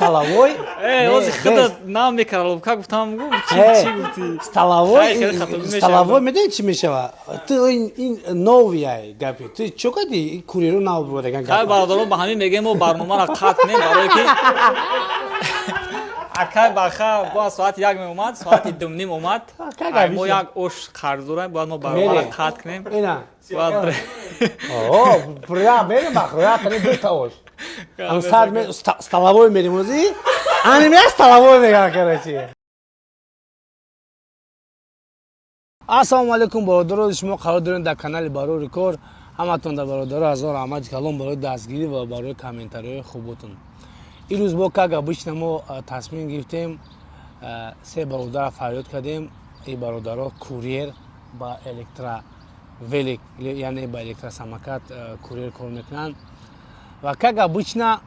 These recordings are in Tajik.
Столовой. Ози худат нам микроловка гуфтам, гу чи чи гуфтӣ? Столовой. Хай, хеле хато мешавад. Столовой медони чӣ мешава? Ту ин новияй гапи. Ту чо кардӣ? Курьеру нав бурдаган Хай гап. Бародарон, ба ҳамин мегӯем, мо барномаро қатъ кунем, барое ки акай Баха бояд соати 1 меомад, соати 2:30 омад. Как Ай, мо обычно. як ош қарз дорем, бояд мо барномаро Мерем. қатъ кунем. Ина. Бояд О, пря мерем бахро, тани ду та ош. Ам сар столовой мерем ози. Ани ме столовой меган, короче. Ассалому алайкум, бародаро, шумо қарор дорем дар канали Барори кор. Ҳаматон дар бародаро ҳазор раҳмати калом барои дастгирӣ ва барои комментариҳои хуботон. Ирӯз бо, как обычно, мо тасмим гирифтем, се бародара фарёд кардем. И бародаро курьер ба электровелик, яъне ба электросамокат курьер кор мекунанд ва, как обычно,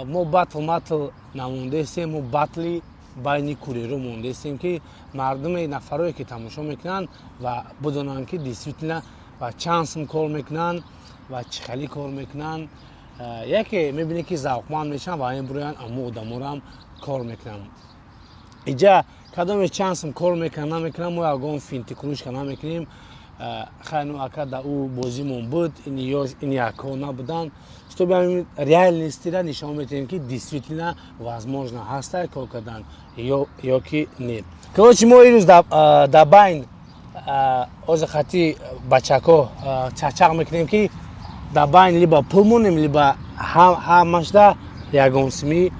мо батл матл намондаистем, мо батли байни курьерро мондаистем, ки мардуми нафарое ки тамошо мекунанд ва бидонанд, ки действительно ва чанд сум кор мекунанд ва чӣ хеле кор мекунанд. Яке мебинед, ки завқманд мешаванд ва мебуроянд, аммо одаморам кор мекунанд. Иҷа кадоме чанд сум кор мекунанд, намекунанд, мо ягон финтикрушка намекунем. Хайну ака да ӯ бозимон буд, ини ёш, ини якҳо набуданд, чтобы ҳамин реальностира нишон метиҳем, ки действительно возможно ҳаста кор кардан ё ки не. Короче, мо ирӯз дар байн оза хати бачако чақчақ мекунем, ки дар байн либо пул монем, либо ҳамашда ягон сими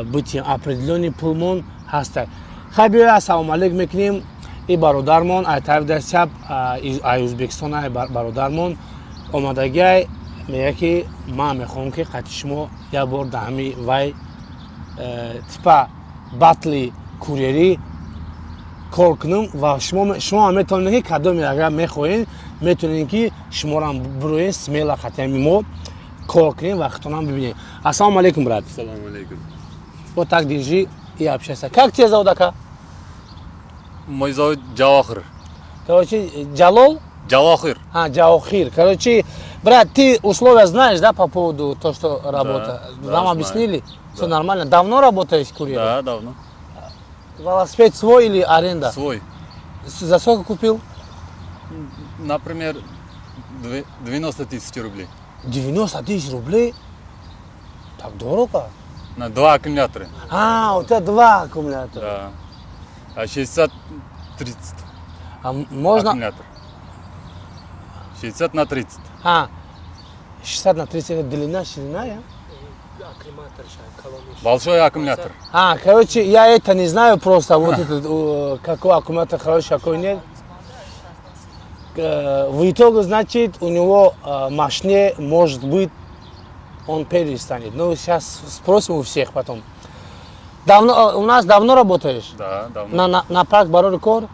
битем, определённый пулмон ҳаста. Хай, биёя, ассалому алейк мекунем. И бародармон ай тарафи даст чап, ай Ӯзбекистон, ай бародармон омадагиай, мега, ки ман мехоҳам, ки қати шумо як бор дар ҳами вай типа батли курьерӣ кор кунам ва шумо метавонед, ки кадоме агар мехоҳед, метавонед, ки шуморам бироед, смело қати ҳами мо кор кунем ва хитонам бибинем. Ассалому алейкум, брат. Салам алейкум. Вот так держи и общайся. Как тебя зовут, ака? Мой зовут Джавахир. Короче, Джалол. Джавахир. А, Джаохир. Короче, брат, ты условия знаешь, да, по поводу то, что работа? Да, Вам знаю. объяснили? Все Да. нормально. Давно работаешь курьером? Да, давно. Велосипед свой или аренда? Свой. За сколько купил? Например, 90 тысяч рублей. 90 тысяч рублей? Так дорого? На два аккумулятора. А, у тебя два аккумулятора. Да. А 60 30 А можно? аккумулятор. 60 на 30. А, 60 на 30 это длина, ширина, я? Большой аккумулятор. А, короче, я это не знаю просто, вот этот, какой аккумулятор хороший, какой нет. В итоге, значит, у него мощнее, может быть, он перестанет. Ну, сейчас спросим у всех потом. Давно, у нас давно работаешь? Да, давно. На парк Барори Кор?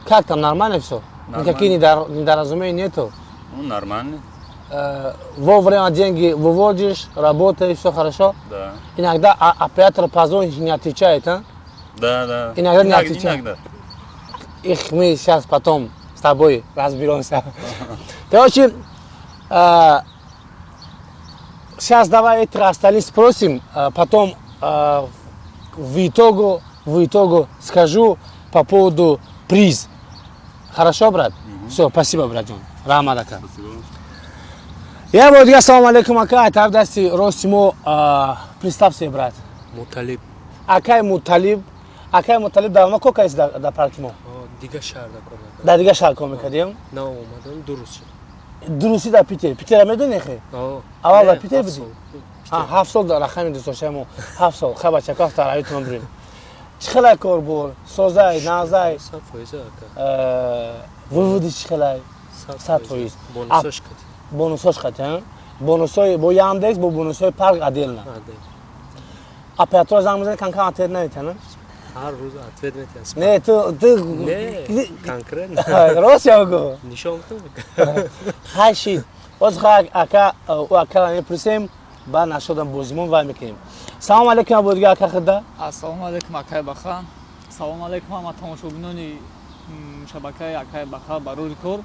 Как там, нормально все? Нормально. Никаких недоразумений нету? Ну, нормально. Вовремя деньги выводишь, работаешь, все хорошо? Да. Иногда оператор позвонит, не отвечает, а? Да. Иногда не отвечает. Иногда. Их мы сейчас потом с тобой разберемся. Короче, сейчас давай этих остальных спросим, потом в итогу скажу по поводу приз. Хорошо, брат? Все, спасибо, братан. Раҳмат, ака. Спасибо. Я бор дига салом алейкум, ака, ай тараф дасти рости мо, представься, брат. Муталиб. Акай Муталиб. Акай Муталиб, давно кор кардӣ дар парки мо? Дига шаҳрда кор мекардам. Дар дига шаҳр кор мекардем? Нав омадам, дуруст шуд. Дурустӣ дар Питер. Питера медонӣ хе? Аввал дар Питер будӣ? 7 сол дар рақами дӯстдоштаи мо, 7 сол. Хай, бачако, ҳафтаравитон бурем. Чӣ хелай кор бур? Созай, назай? 100%, ака. Выводи чӣ хелай? 100%. Бонусош кати. Бонусош қати, бонусои бо Яндекс, бо бонусои парк отдельно. Оператор занг мезанад, канкам ответ наметиҳанд? Ҳар рӯз ответ метиҳанд. Не, ту Не, конкретно. Рост я гу. Нишон кутам. Хай, шид. Боз хай, ака, ӯ акара мепурсем, баъд нашодам бозимон вай мекунем. Салом алейкум, абудига, ака худа. Ассалому алейкум, акай Баха. Салому алейкум, ҳама тамошобинони шабакаи акай Баха Барори кор.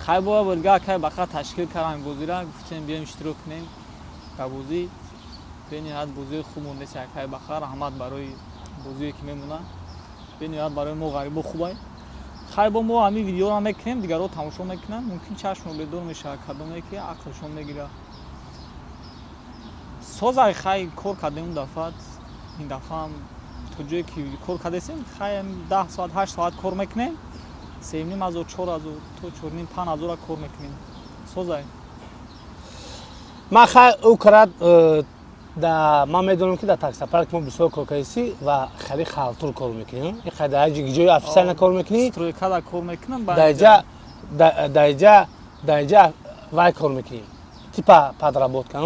Хай, боя бодига акай Баха ташкил кардам бозира, гуфтем биёем, иштирок кунем дар бозӣ. Бениҳоят бозиҳои хуб мондеси, акай Баха. Раҳмат барои бозие, ки мемонад. Бениҳоят барои мо, ғарибо, хубай. Хай, бо мо ҳамин видеоро мекунем, дигарро тамошо мекунанд, мумкин чашмо бедор мешавад, кадоме ки ақлшон мегирад. Созай, хай, кор кардем он дафъа, ин дафъаам то ҷое ки кор кардесем, хай, 10 соат, 8 соат кор мекунем, 3,5 ҳазор, 4 ҳазор то 4,5, 5 ҳазора кор мекунем. Созай. Ман хай ӯ карад да, ман медонам, ки дар таксопарк мо бисёр кор кардисӣ ва хеле халтур кор мекунӣ. Дар ҷои официально кор мекунӣ. Стройкада кор мекунам. Даиҷа вай кор мекунӣ, типа подработка.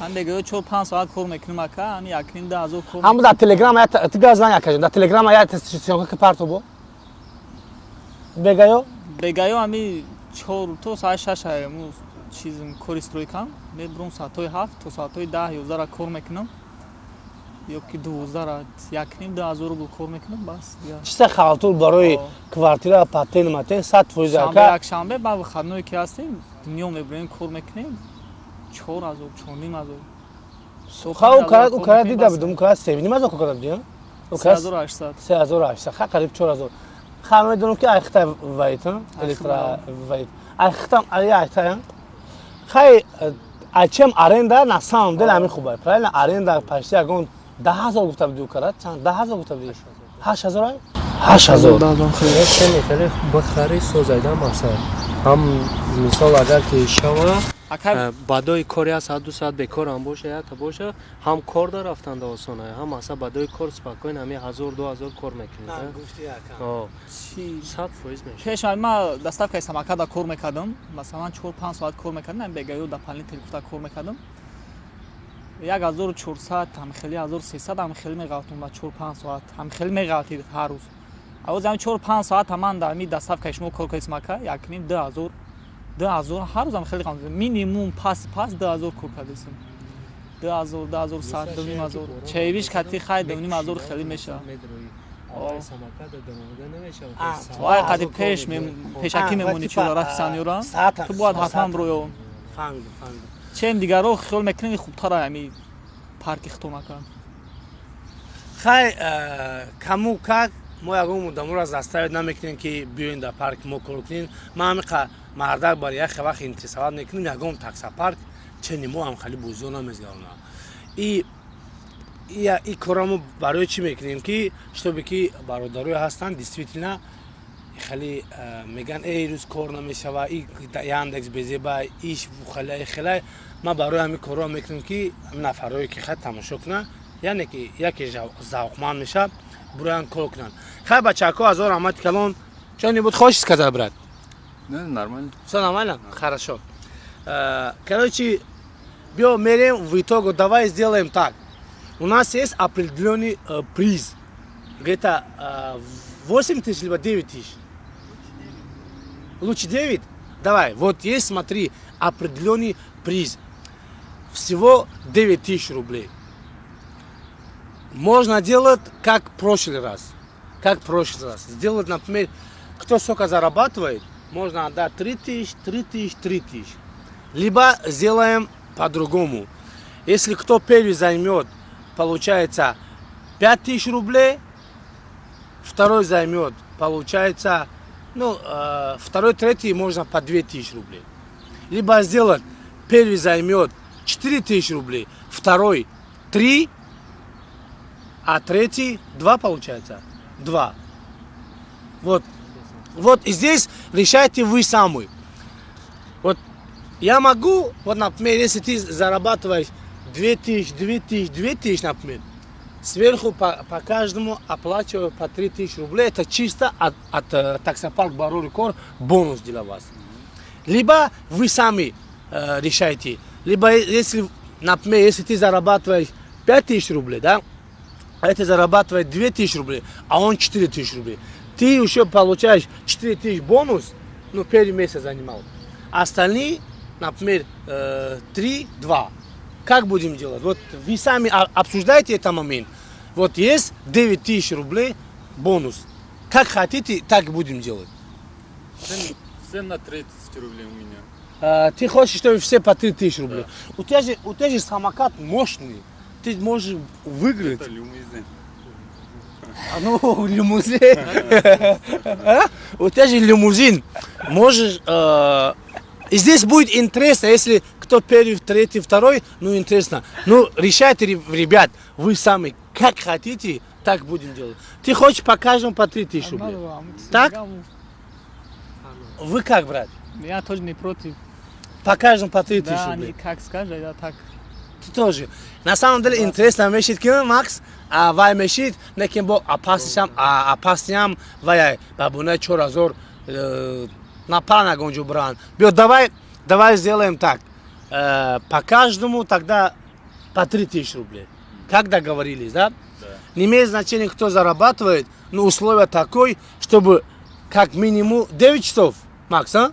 Ҳам бегоҳ 4-5 соат кор мекунам, ака, ҳами 1,5-2 ҳазор кор. Ҳам дар Телеграм ти газ зан, якажон, дар Телеграм як съёмка ки парто бо бегаё. Бегаё ҳами 4 то соати 6 чизм кори стройкам мебурам, соатҳои 7 то соатҳои 10, 11-ра кор мекунам ё ки 12-ра, 1,5-2 ҳазор рубл кор мекунам, бас. Чиста халтур барои квартира, патен матен, 100%, ака. Якшанбе ба выходное ки ҳастем, дунё мебурем, кор мекунем, 4 ҳазор, 4,5 ҳазор. Ха, ӯ карад, дида будум, карад 3,5 ҳазор кор карда будӣ. 3800. 3800, ха, қариб 4000. Ха, медонам, ки айхта вайт электро вайт айхтам айхта. Хай, а чем аренда, на самом деле ҳамин хуб, правильно? Аренда почти ягон 10 000 гуфта будӣ, ӯ карад чанд, 10 000 гуфта будӣ, 8000, 8000. Хеле бихари, созайда, мақсад ҳам мисол, агар ки шава, баъдои кор як соат, 2 соат бекорам боша, якта боша, ҳам кор дар рафтанда осона, ҳам мақсад баъдои кор спокойно ҳами ҳазор, 2000 кор мекунӣ, 100% мешавад. Пеш ма доставкаи самоката кор мекардам, масалан, 4-5 соат кор мекардам, бегаё дополнительно гуфта кор мекардам, 1400, ҳамхели 1300, ҳамхели меғалтум ба 4-5 соат, ҳамхели меғалтид ҳар рӯз. Авоз ҳами 4-5 соат ҳаман дар ҳами доставкаи шумо кор кардисм, ака, 1,5-2 ҳазор, 2000 ҳар рӯзам хеле, минимум пас 2000 кор кардесим, 2000, 2100, 2500, чаевиш кати, хай, 2500 хеле мешавад. Вай, қади пеш пешакӣ мемонӣ, чӯра рафисаниёра ту бояд ҳатман бироё. Чем дигаро хиёл мекунем, хубтара ҳами парки хитонака. Хай, каму как мо ягон муддаморо заставить намекунем, ки биёен дар парки мо кор кунем. Ман ҳамиқа мардак бар як вақт интересовать мекунем, ягон таксопарк чени мо ҳам хали бозиҳо намезгарона. И корро мо барои чӣ мекунем? Ки чтобы ки бародарое ҳастанд, действительно хеле мегӯянд: «Эй, рӯз кор намешава, и Яндекс безеба, иш хеле хеле». Ман барои ҳамин корро мекунем, ки нафарое ки хай тамошо кунанд, яъне ки яке завқманд мешавад, буроянд, кор кунанд. Хай, бачако, ҳазор раҳмати калон. Что-нибудь хочешь сказать, брат? Не, нормально. Все нормально? Хорошо. Короче, биё, мерем в итогу. Давай сделаем так: у нас есть определенный приз, где-то 8 тысяч либо 9 тысяч, лучше 9. Давай, вот есть, смотри, определенный приз, всего 9 тысяч рублей. Можно делать, как в прошлый раз. Как в прошлый раз. Сделать, например, кто сколько зарабатывает, можно отдать 3 тысячи, 3 тысячи, 3 тысячи. Либо сделаем по-другому. Если кто первый займет, получается 5 тысяч рублей, второй займет, получается, ну, второй, третий можно по 2 тысячи рублей. Либо сделать: первый займет 4 тысячи рублей, второй 3, а третий 2 получается. 2. Вот. Вот и здесь решайте вы сами. Вот я могу, вот, например, если ты зарабатываешь 2000, 2000, 2000, например, сверху по каждому оплачиваю по 3000 рублей. Это чисто от таксопарк Барори Кор бонус для вас. Либо вы сами решаете. Либо если, например, если ты зарабатываешь 5000 рублей, да, а это зарабатывает 2000 рублей, а он 4000 рублей. Ты еще получаешь 4000 бонус, ну, первый месяц занимал. Остальные, например, 3, 2. Как будем делать? Вот вы сами обсуждайте этот момент. Вот есть 9000 рублей бонус. Как хотите, так и будем делать. Все на 3000 рублей у меня. А, ты хочешь, чтобы все по 3000 рублей? У тебя же самокат мощный. Ты можешь выиграть. Это лимузин. А, ну, лимузин. А? У тебя же лимузин. Можешь. И здесь будет интересно, если кто первый, третий, второй, ну, интересно. Ну, решайте, ребят, вы сами, как хотите, так будем делать. Ты хочешь по каждому по 3000 рублей? Так? Вы как, брат? Я тоже не против. По каждому по 3000 Да, рублей. они как скажут, я так. Ты тоже. На самом деле интересно мешид ки Макс, а вай мешид, неким бо опасням, а опасням вай бабуна 4000 на гонҷу бран. Биё, давай, давай сделаем так. По каждому тогда по 3000 рублей. Как договорились, да? Да. Не имеет значения, кто зарабатывает, но условие такой, чтобы как минимум 9 часов, Макс, а?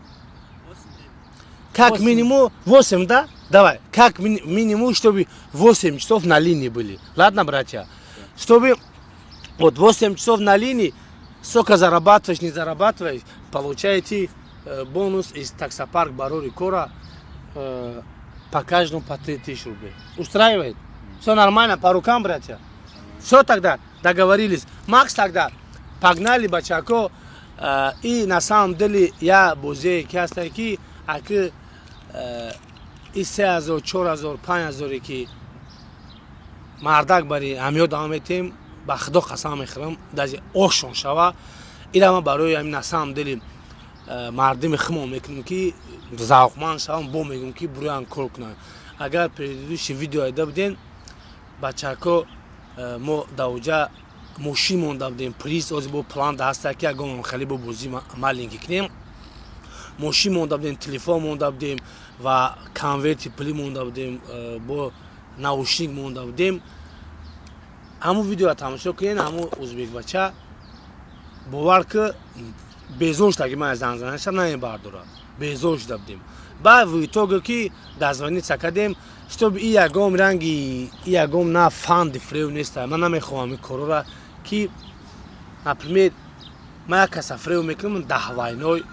Как 8. минимум 8, да? Давай, как минимум, чтобы 8 часов на линии были. Ладно, братья? Чтобы вот 8 часов на линии, сколько зарабатываешь, не зарабатываешь, получаете бонус из таксопарк Барори Кора по каждому по 3000 рублей. Устраивает? Все нормально, по рукам, братья? Все тогда, договорились. Макс тогда, погнали, бачако. И на самом деле я бозе ки ҳастай ки аки и 3000, 4000, 5000 ки мардак бари ҳамиё давом метем, ба худо қасам мехӯрам, даже ошон шава. Ира ман барои ҳамин на самом деле мардими химо мекунем ки завқманд шавам, бо мегӯм ки буроян кор кунанд. Агар предыдущий видео айда буден, бачако, мо даоҷа мошин монда будем, приз ози бо план да ҳаста ки ягон хеле бо бозӣ маленький кунем. Мошин монда будем, телефон монда будем ва конверти пулӣ монда будем, бо наушник монда будем. Ҳамун видеоро тамошо кунед. Ҳамун узбек бача, бовар ки, безор шуда ки ман занзанаша намебардорад, безор шуда будем. Баъд в итоге ки дозвониться кардем, чтобы и ягон ранги и ягон на фанди фрев неста. Ман намехоҳам ин корора ки, например, ман як каса фрев мекунам, даҳвайной,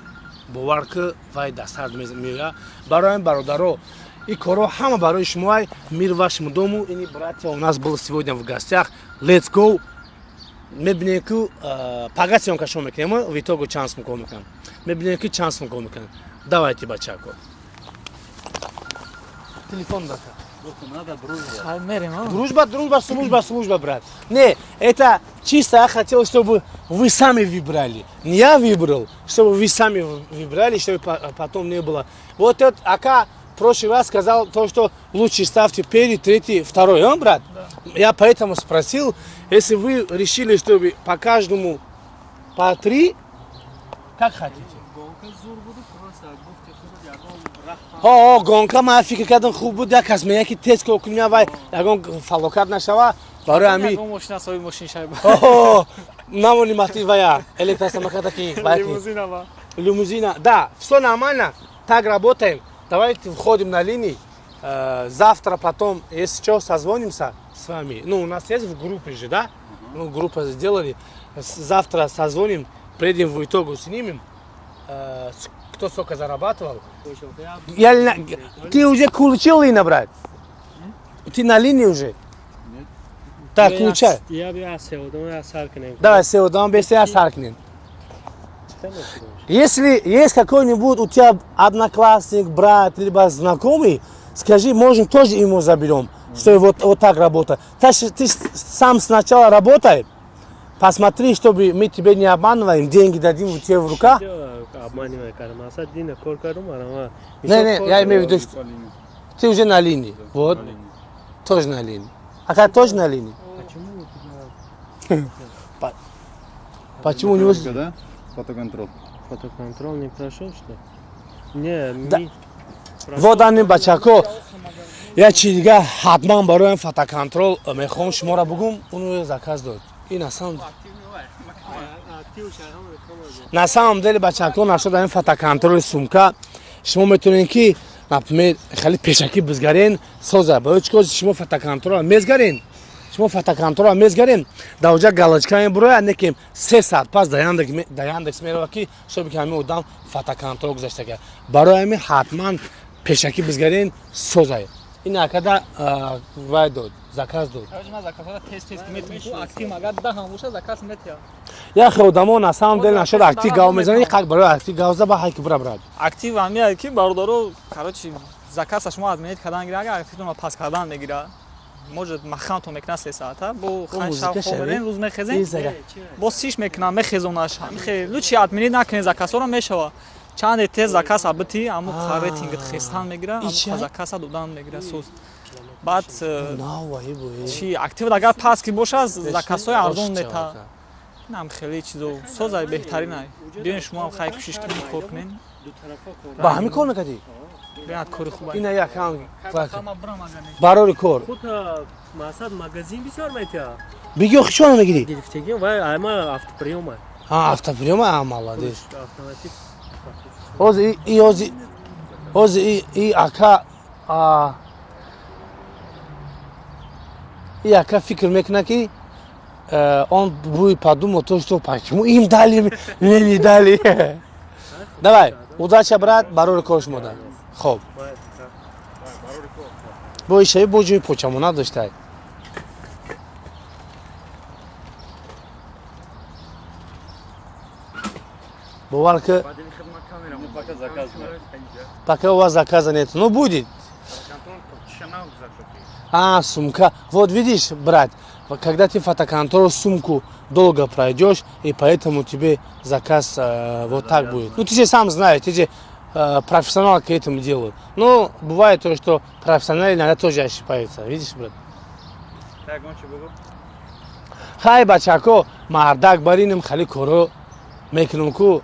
бовар ки, вай дастард меояд. Барои ҳамин, бародаро, ин корҳо ҳама барои шумоай. Мир вашему дому. Ини братья у нас был сегодня в гостях. Let's go. Мебинем ки пага съёмка шо мекунем, в итоге чанд сум кор мекунам, мебинем ки чанд сум кор мекунам. Давайте, бачако, телефон дака. Надо дружба. Хай, мерем, а? Дружба, дружба, служба, служба, брат. Не, это чисто я хотел, чтобы вы сами выбрали. Не я выбрал, чтобы вы сами выбрали, чтобы потом не было. Вот этот ака в прошлый раз сказал то, что лучше ставьте первый, третий, второй. Он, брат? Да. Я поэтому спросил, если вы решили, чтобы по каждому по три, как хотите. Гонка зур буду, просто гуфти худат ягон раҳ. Ҳо, гонка ман фикр кардам, хуб буд, як кас меяд ки тез кор кунем, вай ягон фалокат нашава барои ҳами. Ягон мошина соҳиби мошин шайба. О, намони мати вая электросамоката ки вая ки Лимузина ба. Лимузина, да, все нормально, так работаем. Давайте входим на линии. Завтра потом, если что, созвонимся с вами. Ну, у нас есть в группе же, да? Ну, группу сделали. Завтра созвоним, приедем, в итогу снимем, кто сколько зарабатывал. Я, ты уже включил лина, брат? Ты на линии уже? Нет. Так, включай. Я бия сеодам, я сар кунем. Давай, сеодам, бесе, я саркнем. Если есть какой-нибудь у тебя одноклассник, брат, либо знакомый, скажи, можем тоже ему заберем, что вот, вот так работает. Ты сам сначала работай, посмотри, чтобы мы тебе не обманываем, деньги дадим тебе в руках. Обманивай кардам, аса дина кор кардам, арама. Не, не, я имею в виду, что По линии. ты уже на линии. Вот, На линии. Тоже на линии. А как тоже на линии? Почему у тебя Почему у него? Да? Фотоконтроль. Фотоконтроль не прошел, что ли? Не, Да. ми Вот ани, бачако, я чи дига ҳатман барои фотоконтроль мехоҳам шуморо бугум, уну заказ дод. Ин на самом деле, бачако, нашуд ин фотоконтроли сумка. Шумо метавонед ки, например, хеле пешакӣ бизгарен соза. Барои чӣ кор шумо фотоконтрол мезгарен? Шумо фотоконтрол мезгарен, дар оҷа галочка мебурояд, не ки 3 саат пас да Яндекс мерава ки шоби ки ҳамин одам фотоконтрол гузашта кард. Барои ҳамин ҳатман пешакӣ бизгарен созай. Ин акада вай дод, заказ дод. Яхе одамо на самом деле нашуд актив гав мезанӣ, қак барои актив гав за ба ҳайки бира брат. Актив ҳамия ки бародаро, короче, заказ шумо админит кардан гира, агар активтонро пас кардан мегира. Может махамтон мекунад 3 соата, бо шаб хоб мерем, рӯз мехезем, бо сиш мекунам, мехезонаш. Хе лучи админит накунед заказҳоро мешава. Чанде тез заказ абити, аму рейтингит хестан мегира, аму заказа додан мегира соз. Баъд чи актив агар пас ки бошад, заказҳои арзон мета. Инам хеле чизо созай беҳтаринай. Биён шумо ҳам хай кӯшиш кунед кор кунед. Ба ҳамин кор мекардӣ? Беҳад кори хуб. Ина якам барори кор. Худ масад магазин бисёр метиҳад. Биги охи чона мегирӣ? Гирифтагӣ вай ама автоприёма. Ҳа, автоприёма, а молодец. Автоматик. Ҳозир и ҳозир и ака и ака фикр мекунад ки он будет подумал то, что почему им дали, мне не дали. Давай, удача, брат, барори кор шумо да. Хоб. Бо ишави бо ҷои почамона доштай. Бовар ки пока у вас заказа нет. Ну будет. А, сумка. Вот видишь, брат, когда ты фотоконтроль сумку долго пройдешь, и поэтому тебе заказ вот так будет. Ну ты же сам знаешь, ты же профессионал к этому делу. Но бывает то, что профессионалы иногда тоже ошибаются. Видишь, брат? Хай, бачако, мардак бариним, хали коро мекунум ку,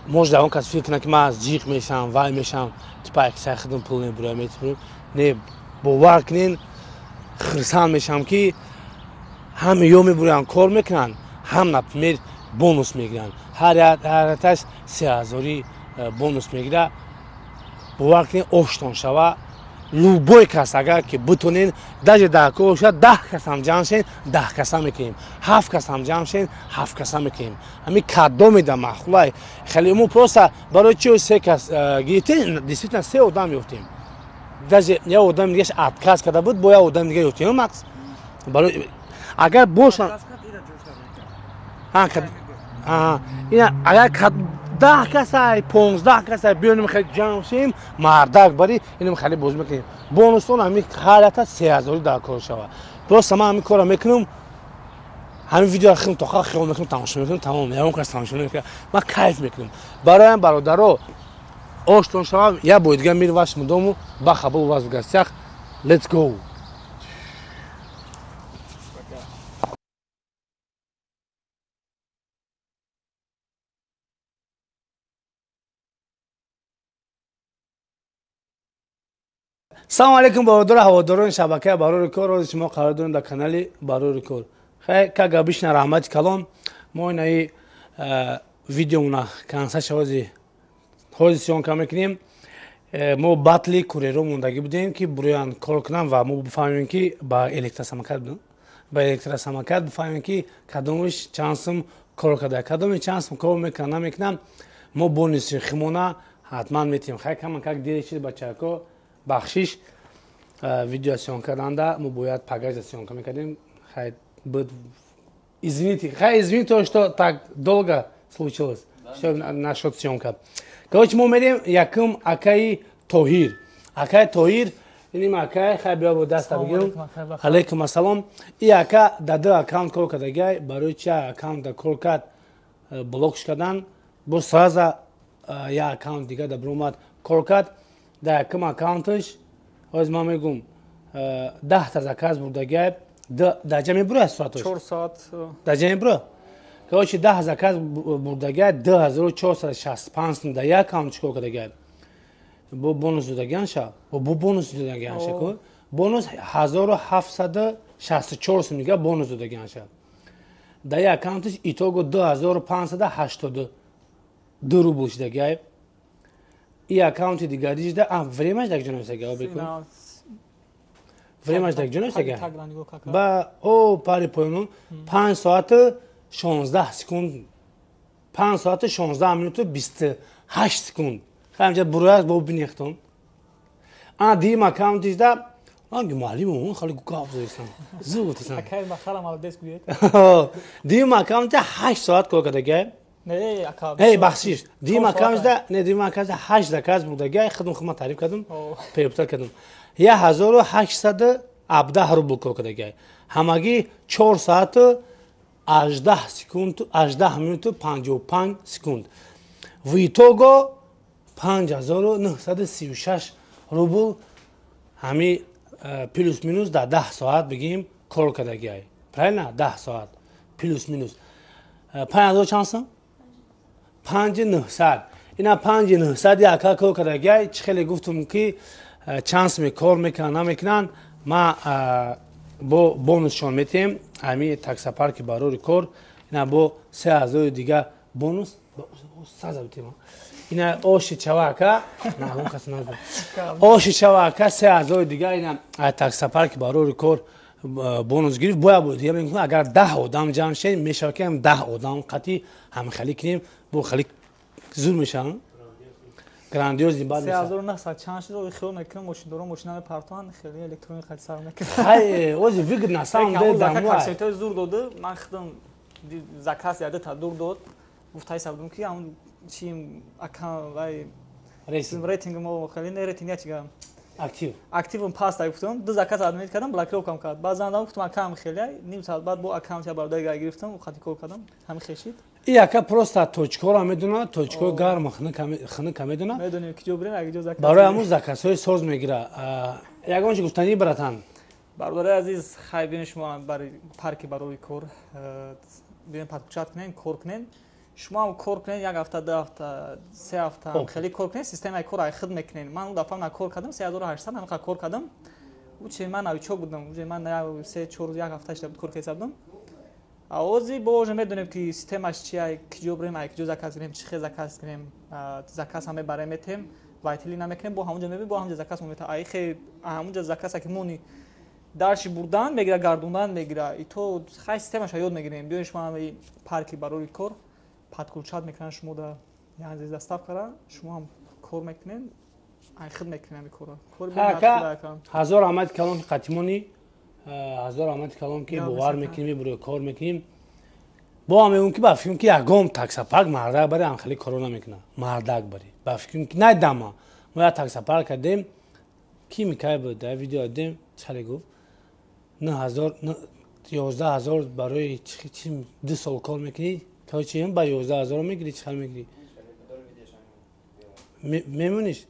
может, он кас фикр кунад ки ман ҷиқ мешам, вай мешам, типа аксар худам пул мебурам, метибурам. Не, бовар кунен, хирсанд мешам ки ҳам ё мебуранд кор мекунанд, ҳам например бонус мегиранд. Ҳар яташ 3000 бонус мегирад. Бовар кунед, оштон шава. Любой кас агар ки битонен, даже дар кор шава, 10 кас ҳам ҷамъ шен, 10 каса мекунем. 7 кас ҳам ҷамъ шен, 7 каса мекунем. Ҳамин кадоме да маъқулай. Хеле мо просто барои чи 3 кас гирифтем, действительно 3 одам ёфтем. Даже як одам дигаш отказ карда буд, бо як одам дига ёфтем, Макс. Барои агар бошанд, ина агар 10 касай, 15 касай биёнем хеле ҷамъ шем, мардак бари инам хеле бозӣ мекунем. Бонусон ҳамин ҳар ята 3000 дар кор шава. Просто ман ҳамин корро мекунам, ҳамин видеоро хеле тоқа хиёл мекунам, тамошо мекунам, тамом, ягон кас тамошо намекунад. Ман кайф мекунам. Бароям бародаро, оштон шава, як бори дигар мир вашему дому, баха был у вас в гостях. Let's go. Салом алейкум бародаро, ҳаводорони шабакаи Барори Кор. Рӯзи шумо қарор дорем дар канали Барори Кор. Хай, как обычно, раҳмати калон. Мо инаи видеомона конса шавози ҳози съёмка мекунем. Мо батли курьеро мондагӣ будем ки буроян кор кунам ва мо бифаҳмем ки ба электросамокат будем. Ба электросамокат бифаҳмем ки кадомиш чанд сум кор карда, кадоми чанд сум кор мекунам, намекунам. Мо бонуси химона ҳатман метиҳем. Хай, каман как дери чиз бачако, бахшиш, видео съёмка карданда мо бояд пагажа съёмка мекардем. Хай, буд, извините, хай, извините, что так долго случилось, что насчет съёмка. Короче, мо мерем якум акаи Тоҳир. Акаи Тоҳир, иним акаи, хай биё бо даста бигирем. Алейкум ассалом. И ака дар ду аккаунт кор кардагай, барои чи аккаунт кор кард, блокш кардан, бо сразу як аккаунт дига дар баромад кор кард. Дар якум аккаунташ, ҳозир ман мегум, 10 заказ бурдагай, дар ҷа мебура суратош? 4 соат. Дар ҷа мебура? Короче, 10 заказ бурдагай, 2465 сум дар як аккаунт чикор кардагай? Бо бонус додагианша? Бо бонус додагианша ку? Бонус 1764 сум дига бонус додагианша. Дар як аккаунташ итого 2582 рубл шудагай. И аккаунти дигарижда, времаш дар ҷо нависага, бекун. Времаш дар ҷо нависага. Ба о пари поёну 5 соати 16 секунд, 5 соати 16 минуту 28 секунд. Хай инҷа бурояст бо бинехтон. Ана дим аккаунтишда анги муаллим хали гап зоисан зуд. Акай, махала молодец гуед. Дим аккаунта 8 соат кор кардагай. Не, ака. Эй, бахшиш, дим аккаунтда не, дим аккаунтда ҳашт заказ будагай. Худум хума таъриф кардам, перепутал кардам. 1817 рубл кор кардагай, ҳамагӣ 4 соату 18 секунд, 18 минуту 55 секунд. В итого 5936 рубл, ҳами плюс минус дар 10 соат бигим кор кардагиай, правильно? 10 соат плюс минус 5000 чанд сум? 5900. Ина 5900 яка кор кардагиай. Чӣ хеле гуфтум, ки чанд суме кор мекунанд, намекунанд, ма бо бонусшон метиҳем. Ҳами таксопарки Барори кор ина бо 3000-и дига бонус саза битем. Ина оши чавака на кас наза, оши чавака 3000-и дига ина таксопарки Барори кор бонус гирифт. Бояд бо дига мекунам, агар 10 одам ҷамъ шем, мешавад ки 10 одам қатъи ҳамхалӣ кунем, бо хали зур мешаванд, грандиозный бад. 3900 чанд шуд? Хиёл мекунам, мошиндоро мошина мепартоанд, хеле электрони хали сар мекунам. Хай, ози выгодно на самом деле дамуай. Зур доду, ман худам заказ яда дур дод, гуфтаи сабдум, ки ҳамн чи ака вай рейтинг мо хеле не, рейтинг ячига. Актив. Активм паст гуфтам, ду заказ адмит кардам, блокировкам кард. Баъд зандам, гуфтам, акам хеле ним соат баъд бо аккаунт я бародари гирифтам, хати кор кардам, ҳами хешид. И яка просто точкоро медона, точко гарма, хунука медона. Медонем, ки ҷо бирем, як ҷо заказ. Барои ҳамун заказҳои соз мегира. Ягон чи гуфтанӣ, братан? Бародари азиз, хай, биён шумо бари парки Барои кор, биён подключать кунем, кор кунем. Шумо ҳам кор кунед, як ҳафта, 2 ҳафта, 3 ҳафта хеле кор кунед, системаи кор ай худ мекунед. Ман он дафъа на кор кардам, 3800 ҳамиқа кор кардам. Уче ман новичок будам, уже ман се чор рӯз, як ҳафта шуда буд кор кеса будам. Ози бо уже медонем, ки системаш чия, киҷо бирем, ай киҷо заказ кунем, чӣ хел заказ кунем. Заказ ҳам мебарем, метем, вайтили намекунем, бо ҳамунҷо мебинем, бо ҳамунҷо заказ мета, ай хе ҳамунҷо заказа ки мони дарши бурдан мегира, гардондан мегира. И то хай системаша ёд мегирем. Биёен шумо ҳами парки Барори кор подключать мекунанд, шумо да яъне доставкара шумо ҳам кор мекунед, ай худ мекунем ҳами кора. Ҳазор раҳмати калом, ки қатимонӣ. Ҳазор раҳмати калом, ки бовар мекунем, буро кор мекунем. Бо ҳам мегӯм, ки ба фикрам, ки ягон таксопарк мардак бари ҳамхели коро намекунад. Мардак бари, ба фикрам, ки найдама мо як таксопарк кардем, ки микай буд, дар видео дидем, чале гуфт 9000, 11 000 барои чи 2 сол кор мекунӣ, то чи ба 11 000 мегирӣ, чӣ хел мегирӣ, мемониш.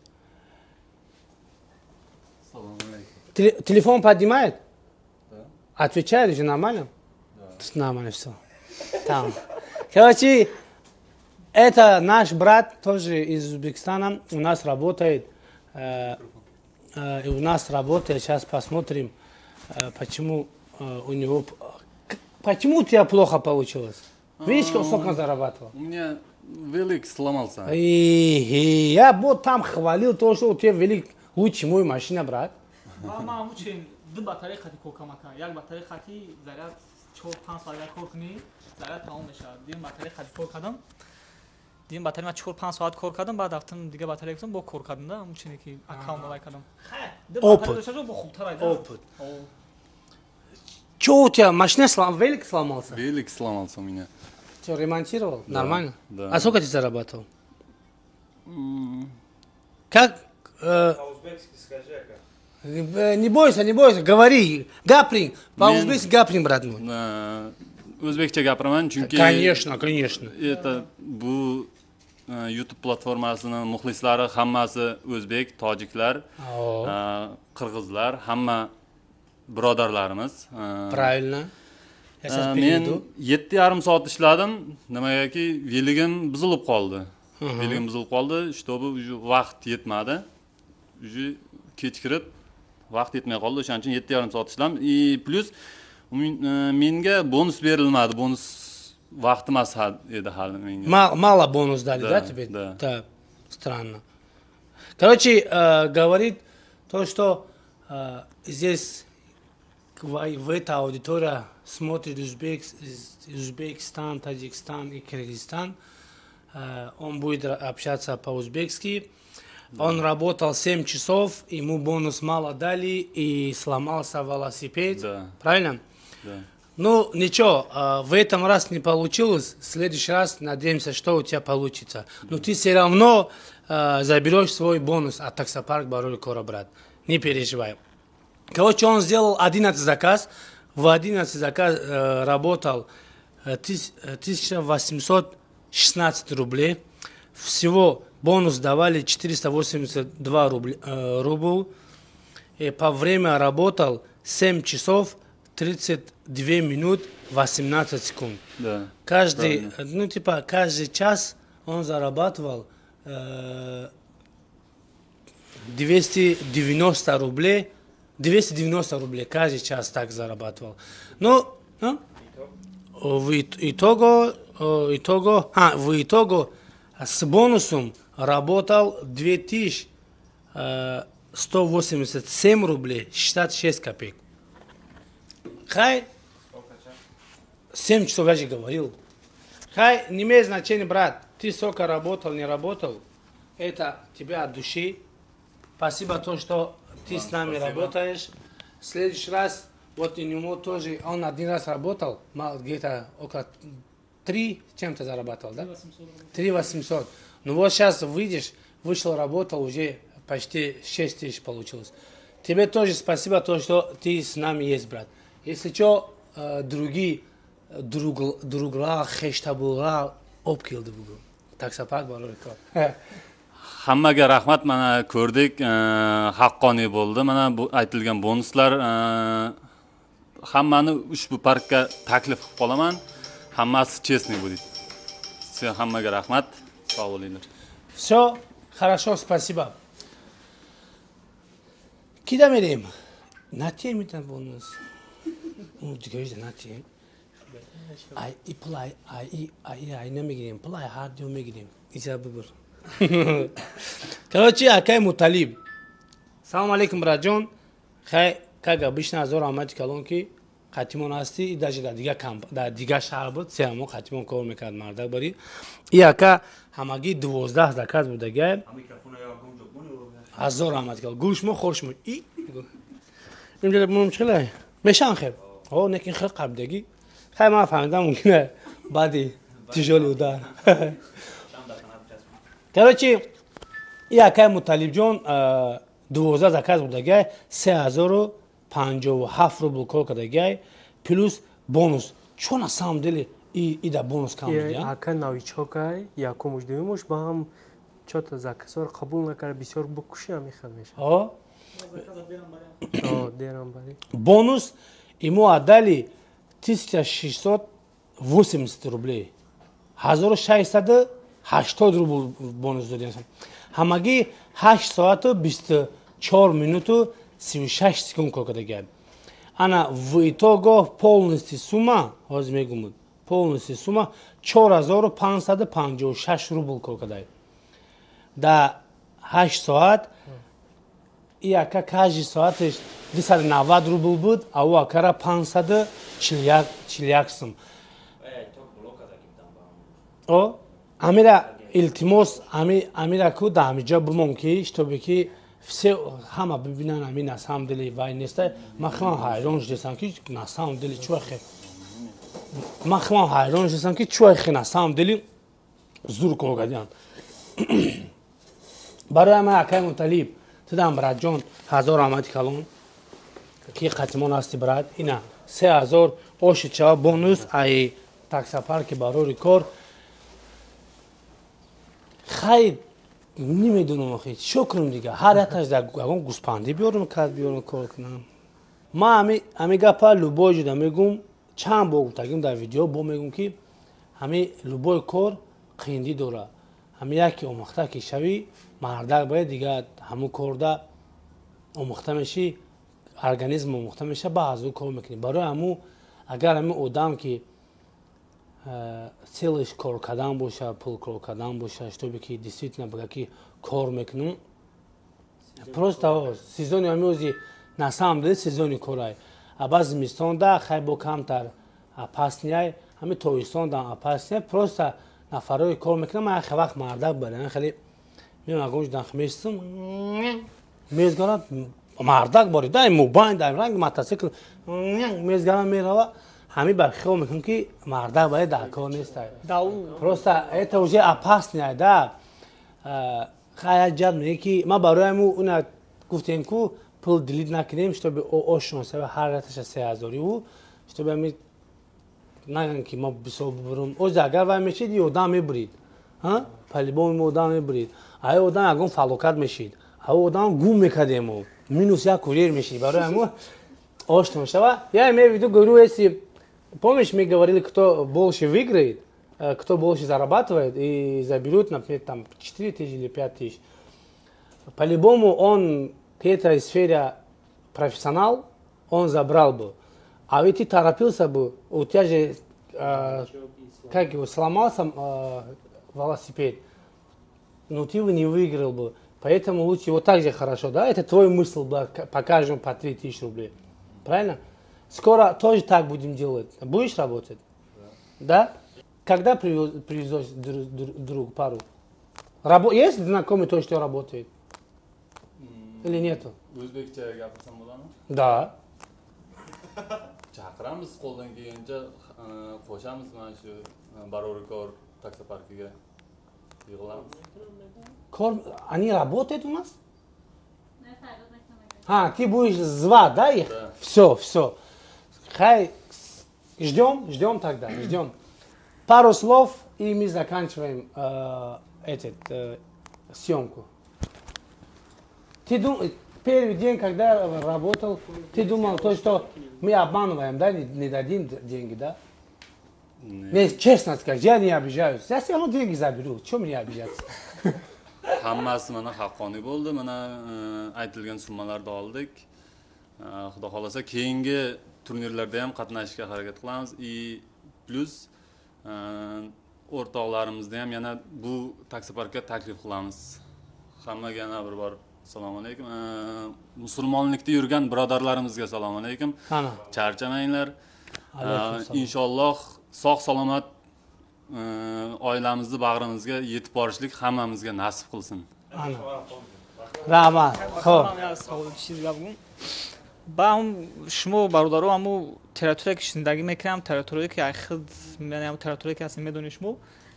Телефон поднимает? Отвечает же нормально? Да. Нормально все. Там. Короче, это наш брат тоже из Узбекистана, у нас работает. У нас работает. Сейчас посмотрим, почему у него. Почему у тебя плохо получилось? Видишь, сколько он зарабатывал? У меня велик сломался. И я вот там хвалил то, что у тебя велик лучше мой машина, брат. Ду батарея хати кор камака, як батарея хати заряд 4-5 соат кор кунӣ, заряд тамом мешавад. Дим батарея хати кор кардам, дим батарея ман 4-5 соат кор кардам, баъд рафтам, дига батарея гирифтам, бо кор кардам да, ҳамун ки аккаунт вай кардам. Опыт. Опыт. Че у тебя машина слом... велик сломался? Велик сломался у меня. Что, ремонтировал? Да. Нормально? Да. А сколько ты зарабатывал? Как? По-узбекски скажи, ака. Не бойся, не бойся, говори. Gapiring. По-узбекски gapiring, брат мой. O'zbekcha gapiraman, chunki Конечно, конечно. Это bu YouTube platformasini muxlislari hammasi o'zbek, tojiklar, О, qirg'izlar, hamma birodarlarimiz. Правильно. Я сейчас Men переведу. 7,5 soat ishladim, nimagaki veligim buzilib qoldi. Veligim buzilib qoldi, чтобы уже vaqt yetmadi. Уже kechikirib vaqt yetmay qoldi, o'shaning uchun 7,5 soat ishladim. И плюс menga bonus berilmadi, bonus vaqti emas edi hali menga. Мало бонус дали, да, Да, тебе? Да. Да, странно. Короче, говорит то, что здесь в эта аудитория смотрит Узбек, Узбекистан, Таджикистан и Киргизстан. Он будет общаться по-узбекски. Он работал 7 часов, ему бонус мало дали, и сломался велосипед. Да. Правильно? Да. Ну, ничего, в этом раз не получилось, в следующий раз надеемся, что у тебя получится. Но ты все равно заберешь свой бонус от таксопарк Барори Кора, брат. Не переживай. Короче, он сделал 11 заказ. В 11 заказ работал 1816 рублей. Всего бонус давали 482 рубля, рубль. И по время работал 7 часов 32 минут 18 секунд. Да. Каждый, ну типа каждый час он зарабатывал 290 рублей, 290 рублей каждый час так зарабатывал. Ну, а? В итого с бонусом работал 2187 рублей 66 копеек. Хай, 7 часов, я же говорил. Хай, не имеет значения, брат, ты сколько работал, не работал, это тебе от души. Спасибо то, что ты Вам с нами спасибо. Работаешь. В следующий раз, вот у него тоже, он один раз работал, где-то около 3 чем-то зарабатывал, да? 3 800. Ну вот сейчас выйдешь, вышел, работал, уже почти 6 тысяч получилось. Тебе тоже спасибо, то, что ты с нами есть, брат. Если что, другие, друг, другла, хештабула, обкилды бугу. Таксопарк Барори Кор. Hammaga rahmat, mana ko'rdik, haqqoniy bo'ldi mana bu aytilgan bonuslar. Hammani ushbu parkka taklif qilib qolaman, hammasi честный будет. Всё, hammaga rahmat, sog' bo'linglar. Все, хорошо, спасибо. Кида мерем? На теме там бонус. Ну, дигари на тем. Ай, и плай, ай, и, ай, ай, намегирем, плай, ҳар ду мегирем. Иза бубур. Короче, акай Муталиб. Салом алейкум, братҷон. Хай, как обычно, азор раҳмати калон, ки қатимон ҳастӣ, и даже дар дига камп, дар дига шаҳр буд, се ҳамо қатимон кор мекард, мардак бари. И ака ҳамагӣ 12 заказ будагай. Ҳазор раҳмати калон. Гӯшмо хошмо. И инҷа мум чилай. Мешан хеб. О, некин хел қабдагӣ. Хай, ман фаҳмидам, мумкина баъди тяжёлый удар. Короче, и акай Муталибҷон 12 заказ будагай, 3057 рубл кор кардагай, плюс бонус. Чо, на самом деле и да бонус кам буд, я? Ака новичок ай, якумуш, дуюмуш ба ҳам чота заказҳоро қабул накарда, бисёр букуши ҳам мехел мешавад. О, О, дерам бари. Бонус ему отдали 1680 рублей. 1680 рубл бонус додем. Ҳамагӣ 8 соату 24 минуту 36 секунд кор кардагиам. Ана в итого полностью сумма, ҳозир мегумуд, полностью сумма 4556 рубл кор кардай. Да 8 соат и ака каждый соаташ 290 рубл буд, а ӯ акара 541 сум. О, амира илтимос, амира ку да ҳамиҷа бимон, ки чтобы ки все ҳама бибинан, ами на самом деле вай неста. Ман хелам ҳайрон шудесам, ки на самом деле чуахе, ман хелам ҳайрон шудесам, ки чуахе на самом деле зур кор кардиан. Барои ама, акай Муталиб, тудам, братҷон, ҳазор раҳмати калон, ки қатимон ҳасти, брат. Ина 3000 оши чава бонус ай таксопарки Барори Кор. Хай, намедонам, охи чо кунем дига, ҳар якташ дар ягон гӯспандӣ биёрам, кард биёрам, кор кунам. Ман ами гапа любой ҷуда мегум, чанд бор гуфтагим дар видео, бо мегум, ки ҳами любой кор қиндӣ дора. Ҳами яке омӯхта ки шавӣ, мардак бояд дига ҳамун корда омӯхта мешӣ, организм омӯхта меша, ба аз ӯ кор мекунӣ. Барои ҳамун, агар ҳамин одам ки цель иш кор кардан боша, пул кор кардан боша, чтобы ки действительно бага, ки кор мекунам, просто сезони ҳамиози на самом деле сезони корай, а баъд зимистонда хай бо камтар опасный ай, ҳами тобистонда опасный ай. Просто нафарое кор мекунам, ман хеле вақт мардак барам, хеле Меам, ягон ҷо местам, мезгарад, мардак бори дай мобайн, дай ранги мотоцикл мезгарад, мерава. Ҳамин ба хиёл мекунам, ки мардак бари дар кор нестай. Просто это уже опасный, да. Хая ҷад меге, ки ман барои ҳаму уна гуфтем, ку пул делить накунем, чтобы ошон саба ҳар раташа 3000-иву, чтобы ҳами наган, ки ма бисёр бубурам. Оз агар вай мешид, и одам мебурид, по-любому одам мебурид, ай одам ягон фалокат мешид, ай одам гум мекардему, минус як курьер мешид. Барои ҳаму оштон шава. Я имею в виду, говорю, если помнишь, мы говорили, кто больше выиграет, кто больше зарабатывает и заберут, например, там 4 тысячи или 5 тысяч. По-любому он к этой сфере профессионал, он забрал бы. А ведь ты торопился бы, у тебя же, как его, сломался велосипед, но ты бы не выиграл бы. Поэтому лучше вот так же хорошо, да? Это твой мысль был, покажем по 3 тысячи рублей. Правильно? Скоро тоже так будем делать. Будешь работать? Да? Когда привезешь друг пару? Есть знакомый той, что работает? Или нету? O'zbekcha gapirsam bo'ladimi? Да. Chaqiramiz, qo'ldan kelgancha qo'shamiz, mana shu Barorikor taksoparkiga yig'ilamiz. Они работают у нас? А, ты будешь звать, да, их? Да. Все, все. Хай, ждем, ждем тогда, ждем. Пару слов, и мы заканчиваем этот, съемку. Ты первый день, когда работал, ты думал, то, что мы обманываем, да, не дадим деньги, да? Не. Не, честно скажи, я не обижаюсь. Я все равно деньги заберу. Чем мне обижаться? Hammasi mana haqqoniy bo'ldi, mana aytilgan summalarni oldik. Xudo xohlasa, keyingi turnirlarda ham qatnashishga harakat qilamiz и плюс o'rtoqlarimizni ham yana bu taksoparkka taklif qilamiz. Hammaga yana bir bor assalomu alaykum. Musulmonlikda yurgan birodarlarimizga assalomu alaykum. Ana. Charchamanglar. Alaykum salom. Inshaalloh, sog' salomat oilamizni bag'rimizga yetib borishlik hammamizga nasib qilsin. Ana. Rahmat. Xo'p. Чиз гап гум ба ҳам шумо, бародаро, ҳаму территория, ки зиндагӣ мекунем, территория, ки ай худ, яъне ҳаму территория, ки ҳастем, медонед шумо,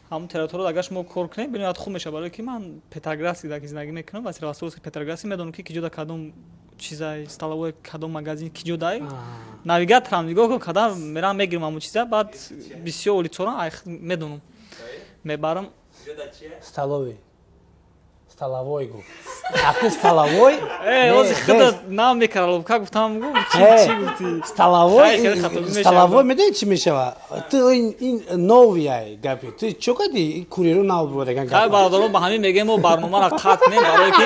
ҳамун территория агар шумо кор кунед, бениҳоят хуб мешавад, барое ки ман Петроградский ки зиндагӣ мекунам, Василевостровский, Петроградский, медонам, ки киҷода кадом чизай, столовой, кадом магазин киҷодай, навигаторам нигоҳ кун, кадам мерам, мегирам ҳамун чиза. Баъд бисёр улицора ай худ медонам, мебарам. Столовый. Столовой гуфт. Ахи столовой. Э, ози худат нам мекараловка гуфтам, гу чӣ Э, чӣ гуфтӣ? Столовой, Хай, хеле хато мешавад. Столовой медонӣ чӣ мешава? Ту ин новый ай гапи. Ту чӣ кардӣ? Курьеру нав бурдаган Хай, гап. бародарон, ба ҳамин мегӯем, мо барномаро қатъ кунем, барое ки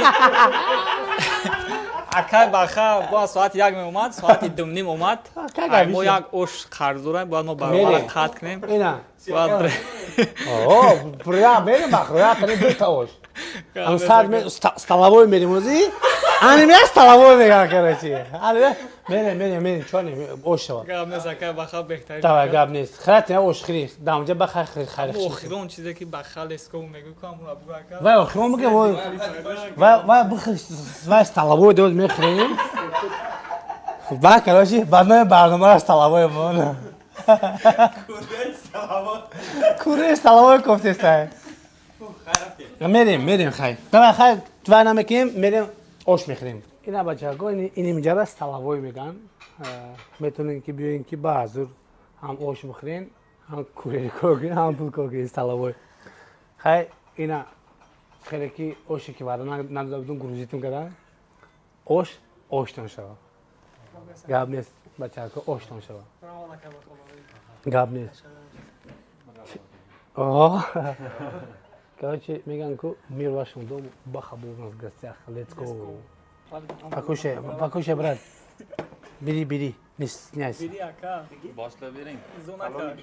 акай Баха бояд соати 1 меомад, соати 2:30 омад. Как Ай, мо обычно. як ош қарз дорем, бояд мо барномаро Мерем. қатъ кунем. Ина. Бояд О, пря мерем бахро, я тани ду та ош. Ам сар ме столовой мерем ози. Ани ме столовой меган, короче. Ани мерем, мерем, мерем, чони ош шава. Гап нест, акай Баха беҳтарин. Давай, гап нест. Храт я ош хри. Дамҷа ба хай хри хай. Охирон чизе, ки Баха леско мегӯ, ку ҳамура бугӯ, ака. Вай охирон буге, вай вай вай бихр, вай столовой дод мехрем. Ба, короче, ба барномаро столовой мон. Куре столовой кофтестай. Мерем, мерем, хай. Давай, хай, твай намекунем, мерем ош мехӯрем. Ина, бачаҳо, ин инҷара столовой меган. Метавонем, ки биёем, ки ба ҳазур ҳам ош бихӯрен, ҳам курери кор кунем, ҳам пул кор кунем, столовой. Хай, ина хеле ки оше ки ваъда надода будум, грузитун кардан. Ош оштон шава. Гап нест, бачаҳо, оштон шава. Гап нест. О, короче, меган ку мир вашему дому, Баха был у нас в гостях. Let's go. Покушай, покушай, брат. Бери, бери, не стесняйся. Бери, ака. Boshlab bering. Зона.